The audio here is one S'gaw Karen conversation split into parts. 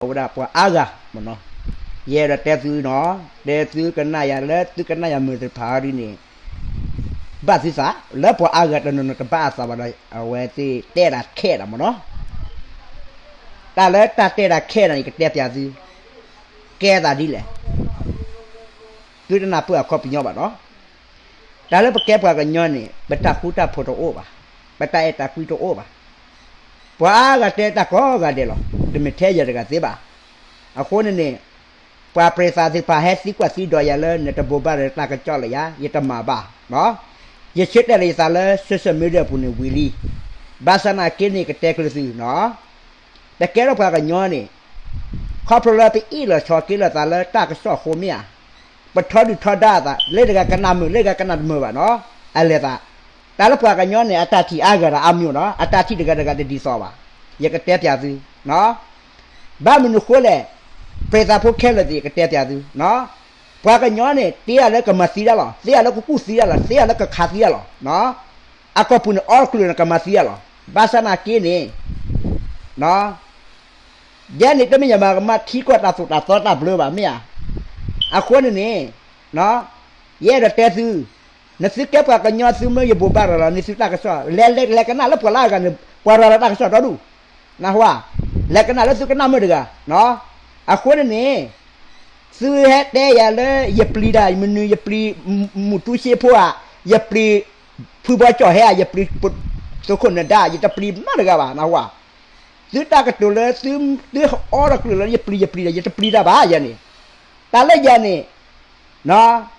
အိၣ်ဝဲဒၣ်ပှၤအါဂၤမ့ၢ်နီၤ. ယအဲၣ်ဒိးတဲသုနီၤ, တဲသုကနၣ်ယၤလၢသုကနၣ်ယၤမုာ်သ့ၣ်တဖၣ်ဒ်န့ၣ်, ဘၣ်သုသး, လၢပှၤအါဂၤတနီၤနီၤတဘၣ်အသးဘၣ်ဒီး အဝဲသ့ၣ်တဲဒၣ်ခဲဒၣ်မ့ၢ်နီၤ. တၢ်လၢတၢ်တဲဒၣ်ခဲဒၣ်န့ၣ် ယကတဲပျးသု, ကဲသးဒ်လဲၣ် သုတနၢ်ပၢၢ်အခီပညီဘၣ်နီၤ. တၢ်လၢပကဲပှၤကညီန့ၣ် ပတၢ်ဃူတၢ်ဖိးတအိၣ်ဘၣ်, ပတၢ်အဲၣ်တၢ်ကွံတအိၣ်ဘၣ်. ပှၤအါဂၤတဲတၢ်ကိးဂၤဒဲးလီၤ, တမ့ၢ်ထဲယၤတဂၤသ့ဘၣ်. အဃိန့ၣ်န့ၣ်, ပှၤပြ့သးသ့ၣ်တဖၣ်ဟဲသံကွၢ်သံဒိးယၤလၢ နတဘိးဘၣ်ဒီးတၢ်ကစီၣ်လၢယၤ, ယတမၤဘၣ်. ယဆၢတဲာ်လၢယသးလၢ social media အပူၤန့ၣ်ဝံၤလံ. ဘၣ်ဆၣ်နာ်က့န့ၣ် ကတဲကျၢၤသုနီၤ, ပကဲထီၣ်ပှၤကညီန့ၣ်, ခီဖျိလၢပအ့ၣ်လိာ်ဆိးက့လိာ်သးလၢတၢ်ကစီၣ်အဃိမ့ၢ်ဧါ, ပထီဒုၣ်ထီဒါအသး, လၢတဂၤကနၣ်မုာ် လၢတဂၤကနၣ်တမုာ်ဘၣ်နီၤ, အလဲၤသး. တၢ်လၢပှၤကညီန့ၣ် အတၢ်ထံၣ်အါဂၤဒီးအါမံၤနီၤ, အတၢ်ထံၣ်တဂၤတဂၤတဒ်သိးဘၣ်. ယကတဲပျးသု, ဘၣ်မနုၤဃိလဲၣ်, ပြ့သးဖိခဲလၢာ်သ့ၣ် ယကတဲပျးသု ပှၤကညီန့ၣ် တ့အီၤလၢကမၤသံတၢ်လီၤ, သ့အီၤလၢကကူၣ်သံတၢ်လီၤ, သ့အီၤလၢကခးသံတၢ်လီၤ. အကီၢ်ပူၤန့ၣ် အီၣ်တချုးန့ၣ် ကမၤသံတၢ်လီၤ. ဘၣ်ဆၣ်နာ်က့န့ၣ်, ယဲန့ၣ်တမ့ၢ်ယမၤကမၣ်ထံကီၢ်တၢ်သိၣ်တၢ်သီတၢ်ဘျၢဘၣ်မ့ၢ်ဧါ. အဃိန့ၣ်န့ၣ်, ယအဲၣ်ဒိးတဲသု, နသုကဲပှၤကညီသုမ့ၢ်ယဘိးဘၣ်ရၤလီၤန့ၢ်သုတၢ်ကစီၣ်, လဲၤလဲၤလဲၤကနၣ်လၢပှၤလၢအဂၤန့ၣ် ပှၤရၤလီၤတၢ်ကစီၣ်ဒီဒူၣ်, နၢ်ဟူဧါ, လဲၤကနၣ်လၢသုကနၣ်မုာ်တဂၤ, အဃိန့ၣ်န့ၣ်, သုဟဲတဲယၤလၢယပျံၤတၢ် မနုၤယပျံၤ, မူတူစ့ဖိဧါ, ယပျံၤဖုဘီကၠီၣ်ဟဲဧါ, ယပျံၤသုးခိၣ်နဒါ, ယတပျံၤမးတဂၤဘၣ် နၢ်ဟူဧါ. သုတၢ်ကတိၤလၢသု, သုအီဒီးကျၢၤလၢယပျံၤယပျံၤဒီး ယတပျံၤတၢ်ဘၣ်ယဲန့ၣ်, တၢ်လၢယၤန့ၣ်,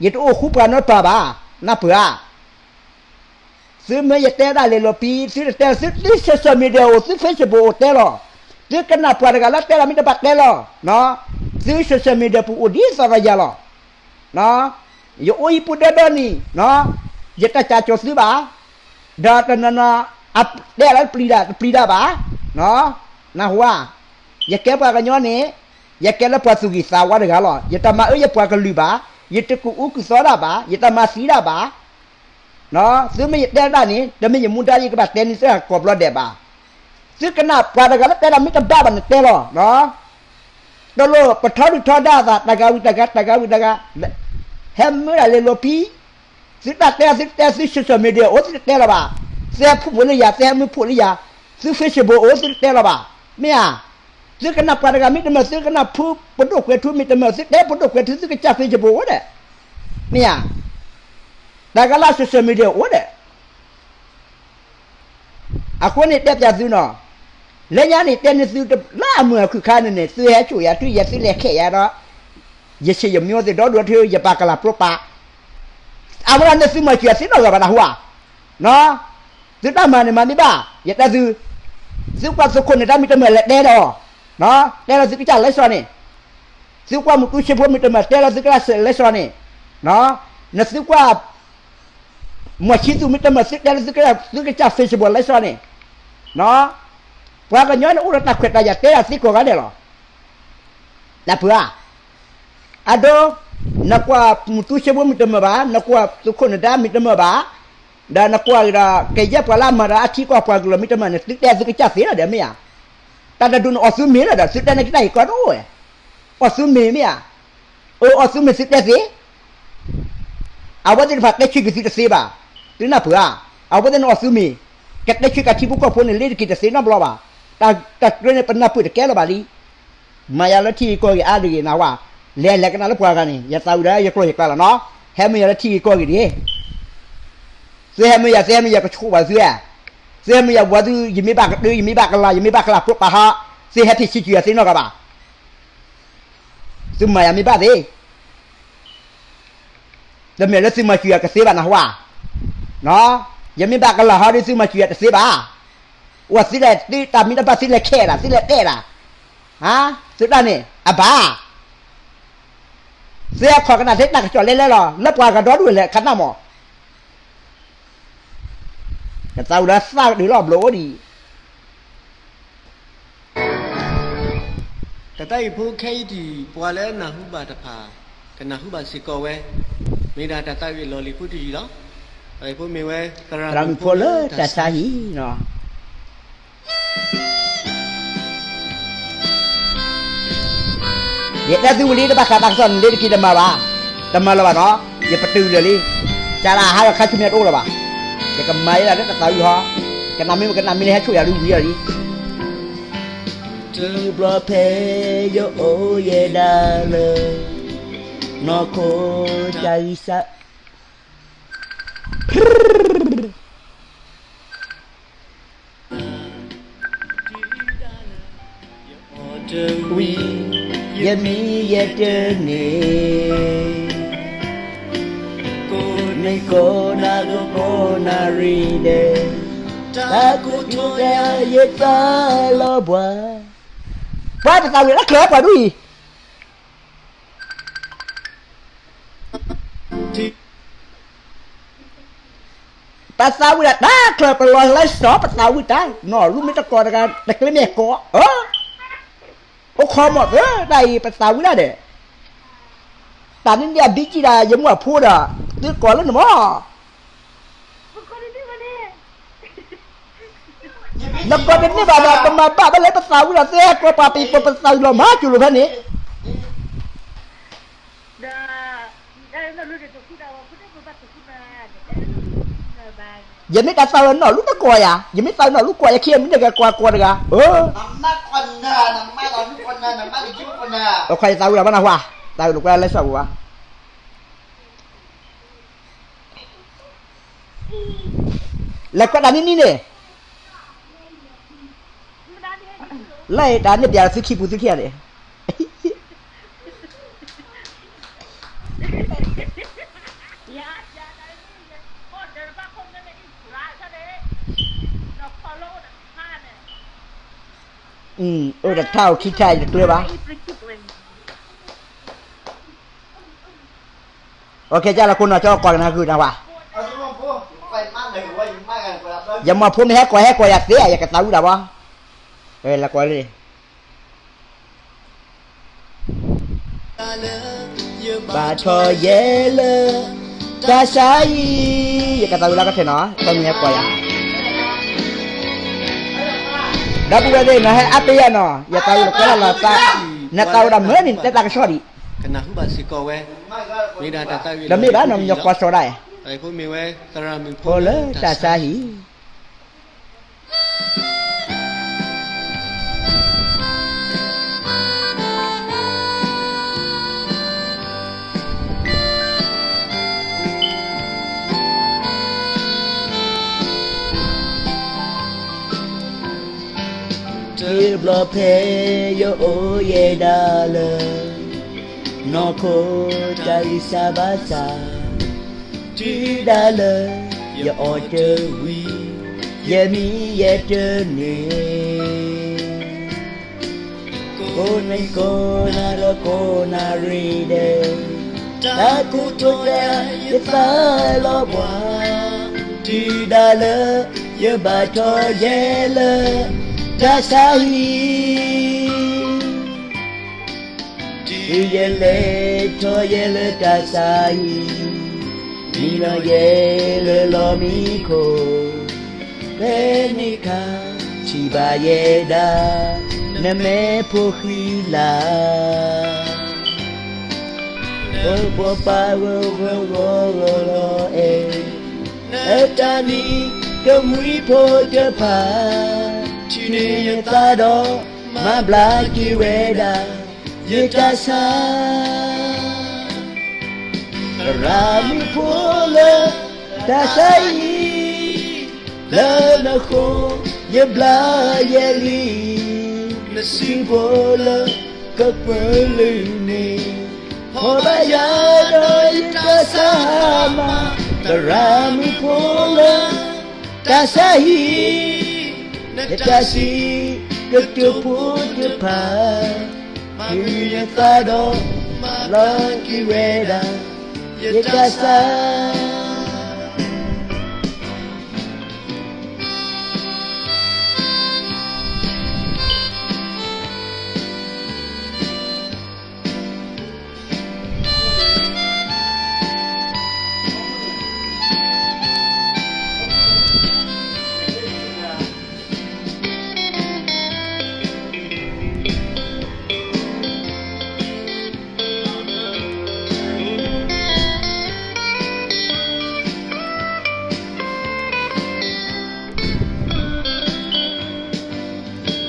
ယတအိၣ်ဃူပှၤနီတပၤဘၣ်, နၢ်ပၢၢ်ဧါ. သုမ့ၢ်ယတဲဒၣ်လဲၤလိာ်ပံ, သုတတဲ, သု, သု social media အိၣ်, သု Facebook အိၣ်တဲလီၤ. သုကနၣ်ပှၤတဂၤလၢတဲလီၤမ့ၢ်တဘၣ်တဲလီၤ. သု social media ပူၤအိၣ်ဒ်သိးဒီးယၤလီၤ. ယအိၣ်ဟံၣ်ပူၤဒၢဒီနံၤ, ယတၢ်ကၢ်ကၠီၤသုဘၣ်, ဒီးတနီၤနီၤ, အတဲလၢပျံၤတၢ်တပျံၤတၢ်ဘၣ်, နၢ်ဟူဧါ. ယကဲပှၤကညီန့ၣ်, ယကဲလၢပှၤသူၣ်ဂံၢ်သးဝါတဂၤလီၤ. ယတမၤအၢယပှၤကလုာ်ဘၣ်, ယတကူၣ်အူကူၣ်သီဒၣ်ဘၣ်, ယတမၤသံဒၣ်ဘၣ်. သုမ့ၢ်ယတဲဒၣ်န့ၣ် တမ့ၢ်ယမူဒါယကဘၣ်တဲန့ၢ်သုကိးဘျီဒဲးဘၣ်. သုကနၣ်ပှၤတဂၤလၢတဲဒၣ်မ့ၢ်တဘၣ်ဘၣ်န့ၣ်တဲလီၤ. တလိၣ်ပထီဒုၣ်ထီဒါအသး တဂၤဝံၤတဂၤ တဂၤဝံၤတဂၤ, ဟဲမုာ်ဒၣ်လဲၤလိာ်ပံ, သုတၢ်တဲ သုတတဲ သု social media အိၣ် သုတတဲလီၤဘၣ်. သုဟဲဖှူဖိးလၢယၤ သုဟဲမုာ်ဖှူလၢယၤ, သု Facebook အိၣ် သုတတဲလီၤဘၣ်. မ့ၢ်ဧါ. သုကနၣ်ပှၤတဂၤမ့ၢ်တမုာ် သုကနၣ်ဖုပဒိၣ်ကွဲၤထူမ့ၢ်တမုာ် သုတဲပဒိၣ်ကွဲၤထူ သုကစၢ် Facebook အိၣ်ဒီး, မ့ၢ်ဧါ. တၢ်ကလၢ social media အိၣ်ဒီး အဃိန့ၣ်တဲပျးသုနီၤ, လၢညါန့ၣ် တဲန့ၢ်သုလၢအမုာ်အခုၣ်ခါန့ၣ်န့ၣ် သုဟဲဆိၣ်ယၤ သုယဲ သုလဲၤခဲးယၤဒီး ယဆံးယမိၢ်သ့ၣ်ဒီဒူၣ်ထၢ ယပာ်ကလၤပျိပာ်, အဝဲဒၣ်န့ၣ်သုမၤစၢၤယၤသ့နီတဂၤဘၣ် နၢ်ဟူဧါ. သုတၢ်မၤန့ၣ်မၤမ့ၢ်ဘၣ် ယတဲသု, သုကွၢ်သုးခိၣ်နဒါမ့ၢ်တမုာ်လဲၤတဲဒီး, တဲလီၤသုကစၢ်လၢစီၤန့ၣ်, သုကွၢ်မူတူစ့ဖိမ့ၢ်တမုာ် တဲလီၤသုကစၢ်လၢစီၤန့ၣ်, နသုကွၢ် မီၢ်ဆံသူမ့ၢ်တမုာ် သုတဲလၢသုကစၢ် Facebook လၢစီၤန့ၣ်, ပှၤကညီန့ၣ်အိၣ်ဒီးတၢ်ခွဲးတၢ်ယာ် တဲဒၣ်သ့ကိးဂၤဒဲးလီၤ. နၢ်ပၢၢ်ဧါ. အဒိ, နကွၢ်မူတူစ့ဖိမ့ၢ်တမုာ်ဘၣ်, နကွၢ်သုးခိၣ်နဒါမ့ၢ်တမုာ်ဘၣ်, ဒီးနကွၢ်ကဒီး ကယဲၢ်ပှၤလၢအမၤဒီးအထံကီၢ်ပှၤကလုာ်မ့ၢ်တမုာ်န့ၣ် သုတဲသုကစၢ်သ့လီၤဒီး မ့ၢ်ဧါ. တၢ်တဒိးန့ၣ်အီၣ်သုမ့ၤလီၤဒီး သုတဲန့ၣ်ကတၢၢ်အံၤကီတအိၣ်ဝဲ, အီၣ်သုမ့ၤမ့ၢ်ဧါ. အအီၣ်သုမ့ၤသုတဲသ့ အဝဲသ့ၣ်တဖၣ်တဲဆၢက့ၤသုတသ့ဘၣ်. သုနၢ်ပၢၢ်ဧါ. အဝဲသ့ၣ်န့ၣ်အီၣ်သုမ့ၤ, ကတဲဆၢက့ၤထံဖိကီၢ်ဖိန့ၣ် လ့တက့ၤတသ့နီတဘျီဘၣ်. တၢ်တကြၢးန့ၣ် ပနၢ်ပၢၢ်တကဲလၢၤဘၣ်လံ. မၤယၤလၢထံဂ့ၢ်ကီၢ်ဂ့ၢ်အါဒၣ်ဂ့ၤ နၢ်ဟူဧါ. လဲၤလဲၤကနၣ်လၢပှၤဂၤန့ၣ် ယသးဝံၣ်ဒီးယကျိာ်ယကျါလီၤနီၤ. ဟဲမုာ်ယၤလၢထံဂ့ၢ်ကီၢ်ဂ့ၢ်တဂ့ၤ. သုဟဲမုာ်ယၤ သုဟဲမုာ်ယၤကဆိၣ်ဘၣ်သုဧါ. သုဟဲမုာ်ယၤဝံၤသု ယမ့ၢ်ဘၣ်ကတၢၢ် ယမ့ၢ်ဘၣ်ကလၤ ယမ့ၢ်ဘၣ်ကလၤပျိပာ်ဟီ, သုဟဲဖံးဆံးကွံာ်ယၤသ့နီတဂၤဘၣ်. သုမၤယၤမ့ၢ်ဘၣ်သ့ တမ့ၢ်လၢသုမၤစၢၤယၤကသ့ဘၣ် နၢ်ဟူဧါ. ယမ့ၢ်ဘၣ်ကလၤဟီဒီး သုမၤစၢၤယၤတသ့ဘၣ်. အိၣ်သုလဲၤတၢ်မ့ၢ်တဘၣ် သုလဲၤခဲလၢာ် သုလဲၤတဲလၢာ်. သုတၢ်န့ၣ် အဘၣ်. သုဟဲခိးကနၣ်ထဲတၢ်ကစီၣ်လဲၤလဲၤလီၤ လၢပှၤဂၤဒီဒူၣ်လဲၤခးနၢ်မး ကသးဝံၣ်ဒီးသးကဒုးလီၤဘျီအိၣ်ဒံး တၢ်သးဝံၣ်ဖိခဲအံၤထံၣ် ပှၤလၢနၢ်ဟူဘၣ်တဖၣ် ကနၢ်ဟူဘၣ်စ့ၢ်ကီးဝဲ, မ့ၢ်ဒၣ်တၢ်သးဝံၣ်အလီၢ်လံၤဖိတယုၢ်လီၤ. တၢ်သးဝံၣ်ဖိမ့ၢ်ဝဲ သရၣ်မုၣ်ဖိလၢတၢ်ဆါဟံၣ်နီၤ. ယတဲသုဝံၤလံ တဘၣ်ဃးတၢ်ကစီၣ်န့ၣ်လံတက့ၢ် တမၤဘၣ်, တမၤလၢၤဘၣ်နီၤ, ယပတုာ်လၢာ်လံ, ကၢ်လၢဟါလီၤခါဆူမဲာ်တအိၣ်လၢၤဘၣ်, ယကမၤယဲဒၣ်လၢတသးဝံၣ်ဟီ, ကနၣ်မ့ၢ် ကနၣ်မ့ၢ်လၢဟဲဆိၣ်ယၤဒုးဝံၤအီၤလံ, တုၤဘျီဖဲယအိၣ်ယဲဒၣ်လၢ နီၢ်ခိတၢ်ဂံၢ်စၢ် ဝံၤ ယမံယဲတန့ၢ်, ကိးနံၤကိးနၤဒီးကိးနၣ်ရံၣ်ဒဲး, တၢ်ကိးထီၣ်ယၤယသးလီၤဘှါ, ပှၤပသးဝံၣ်တၢ်ချၢပှၤဒ်အံၤ ပသးဝံၣ်ဒၣ်တၢ်ချၢ ပလီၤလၢစီၤ ပသးဝံၣ်တၢ် နီၢ်လူမ့ၢ်တကိးတဂၤ တကျ့မ့ၢ်ကိး, အိၣ်ခိးမီၢ်သၢ တၢ်အံၤ ပသးဝံၣ်ဒၣ်ဒဲး, တၢ်န့ၣ်န့ၣ် အဘံကံၣ်ဒၣ် ယမိၢ်အဖိဒီး သုကိးလၢနမီၢ် နကိးတန့ၢ်ဘၣ်ဒီး ပမၤဘၣ်ဘၣ်လၢပသးဝံၣ်ဒီး သုဟဲကိးပှၤပယီၤ ပသးဝံၣ်လီၤမၤကၠိလိာ်ဖဲန့ၣ်, ယမ့ၢ်တၢ်သးဝံၣ်နီၢ်လူတကိးယၤ, ယမ့ၢ်သးဝံၣ်နီၢ်လူကိးယၤ ခံမံၤန့ၣ်ကကိးကိးတဂၤ, အခီယသးဝံၣ်လီၤဘၣ်နၢ်ဟူဧါ, သးဝံၣ်လိာ်ကွဲလၢလၢစၢ်ပူၤဘၣ် လဲၤကွဲးတၢ်နံၣ်နံၣ်န့ၣ်, လၢတၢ်န့ၣ်ပျးသုခံပူၤသုခံဂၤန့ၣ်, အိၣ်တထါအိၣ်ခံထါ ယတကျၢၤဘၣ်. ကလီၤခိၣ်နီၤ ကၠီကိးကနၣ်ဂုာ်နၤဝဲ, ယမၤဖိမ့ၢ်ဟဲကိး ဟဲကိးယၤသ့ ယကသးဝံၣ်ဒၣ်ဘၣ်, လၢကိးလံ ဘၣ်ထီၣ်ယဲလၢ တၢ်ဆါဟံၣ်, ယကသးဝံၣ်လၢကထဲနီၤ တမ့ၢ်ဟဲကိးယၤ, ဒီပုၢ်ဝဲၢ်သ့ၣ် နဟဲအါပ့ၤယၤနီၤ ယသးဝံၣ်လီၤကွဲလၢလီၤသး, နသးဝံၣ်ဒၣ်မုာ်န့ၣ် တဲတၢ်ကစီၣ်ဒံး, ဒီးမ့ၢ်ဘၣ်နီၤ မညီကိးစီၤဒၣ်, ဖိလၢတၢ်ဆါဟံၣ် တုၤတဘျီဖဲ ယအိၣ်ယဲဒၣ်လၢ နီၢ်ခိတၢ်ဂံၢ်စၢ်ဘါစၢ်, တုၤဒၣ်လၢ ယအီၣ်တဝံၤ ယမံယဲတန့ၢ်, ကိးနံၤကိးနၤဒီးကိးနၣ်ရံၣ်ဒဲး, တၢ်ကိးထီၣ်ယၤ ယသးလီၤဘှါ, တုၤဒၣ်လၢ ယဘၣ်ထီၣ်ယဲလၢ တၢ်ဆါဟံၣ် တုၤယလဲၤထီၣ်ယဲလၢတၢ်ဆါဟံၣ်, မံနီၣ်ယဲလၢလီၢ်မံခိၣ်, ဖဲန့ၣ်အခါ ထံၣ်ဘၣ်ယဲဒၣ် နမဲာ်ဖိဃံလၤ, နဖိပၢ်ဂီၤဂီၤလီၤအဲၣ်, နတၢ်နံၤကမှံဖိတဖၣ်, ထံၣ်န့ၢ်ယသးဒီး မၤဘျါက့ၤဝဲဒၣ် ယတၢ်ဆါ သရၣ်မုၣ်ဖိလၢ တၢ်ဆါဟံၣ်, လၢနဃိ ယဘျါယဲလံ, နစုဖိလၢ ကပၢၤလုၢ်န့ၣ်, ဖီၣ်ဘၣ်ယၤဒီးယတၢ်ဆါမး, သရၣ်မုၣ်ဖိလၢ တၢ်ဆါဟံၣ်, နတၢ်စံးကတိၤဖိတဖၣ်, မၤဂ့ၤယသးဒီး မၤလီၤက့ၤဝဲဒၣ် ယတၢ်ဆါ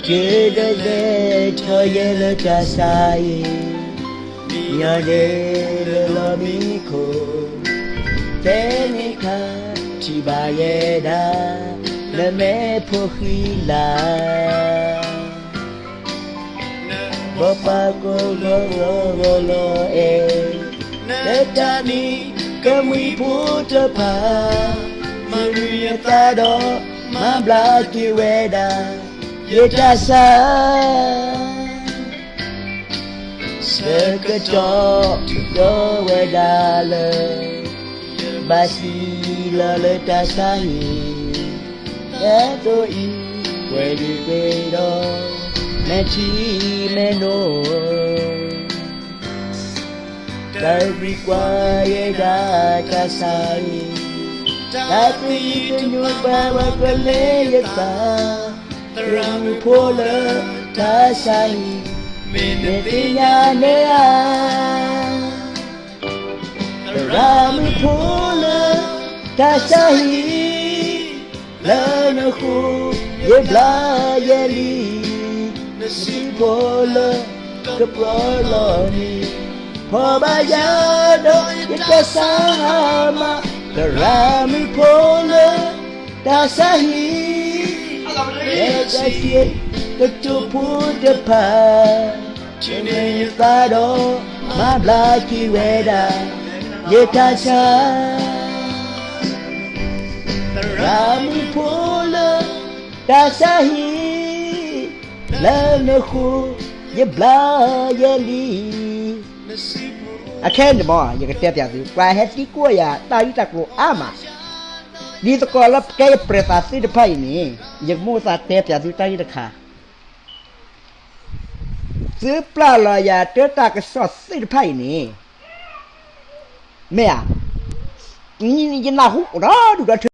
က့ၤဒုးလဲၤထီၣ်ယဲလၢတၢ်ဆါအံၤ, မံအီၤဒ့လၢလီၢ်မံခိၣ်, တဲန့ၢ်ခါ ထံၣ်ဘၣ်ယဲဒၣ် နမဲာ်ဖိဃံလၤ ဘီပှၤကိးဂီၤဂီၤလီၤအဲၣ်, လၢတၢ်မံကမှံဖိတဖၣ်, မၤမုာ်ယသးဒီး မၤဘျါက့ၤဝဲဒၣ် ယတၢ်ဆါ ဆၢကတီၢ်ထူၣ်တီဝဲဒၣ်လၢ ဘၣ်စံၣ်လီၤလၢတၢ်ဆါဟံၣ်, တၢ်သိၣ်အံၤ ဝဲဒုးကွံာ်ဒီး မဲာ်ထံမဲာ်နိ, တၢ်အုၣ်က့ၤကွၢ်ယဲဒၣ်တၢ်ဆါအံၤ, တၢ်သယုၢ်သညိဘၣ်ဝဲကလဲၤယသး, သရၣ်မုၣ်ဖိလၢတၢ်ဆါဟံၣ်, မ့ၢ်နသ့ၣ်ညါန့ၣ်ဧါ သရၣ်မုၣ်ဖိလၢ တၢ်ဆါဟံၣ်, လၢနဃိ ယဘျါယဲလံ, နစုဖိလၢ ကပျီလီၤန့ၣ်, ဖီၣ်ဘၣ်ယၤဒီးယတၢ်ဆါဟါမး, သရၣ်မုၣ်ဖိလၢ တၢ်ဆါဟံၣ်, လၢတၢ်စံးကတိၤဖိတဖၣ်, ထံၣ်န့ၢ်ယသးဒီး မၤဘျါက့ၤဝဲဒၣ် ယတၢ်ဆါ သရၣ်မုၣ်ဖိလၢ တၢ်ဆါဟံၣ်, လၢနဃိ ယဘျါယဲလံ. အခဲအံၤန့ၣ်မ့ၢ် ယကတဲပျးသု ပှၤဟဲသံကွၢ်ယၤတၢ်ဂ့ၢ်တၢ်ကျိၤအါမး, ဒ်သိးလၢပကဲယပြဲၤသးသ့ၣ်တဖၣ်အံၤန့ၣ် ယကမိၣ်သးတဲပျးသုတၢ်ဂ့ၢ်တခါ, သုပျၢ်လီၤယၤတၢ်တၢ်ကစီၣ်သ့ၣ်တဖၣ်အံၤန့ၣ်, မ့ၢ်ဧါ, ယနၢ်ဟူအိၣ်ဒီဒူၣ်ဒီထၢ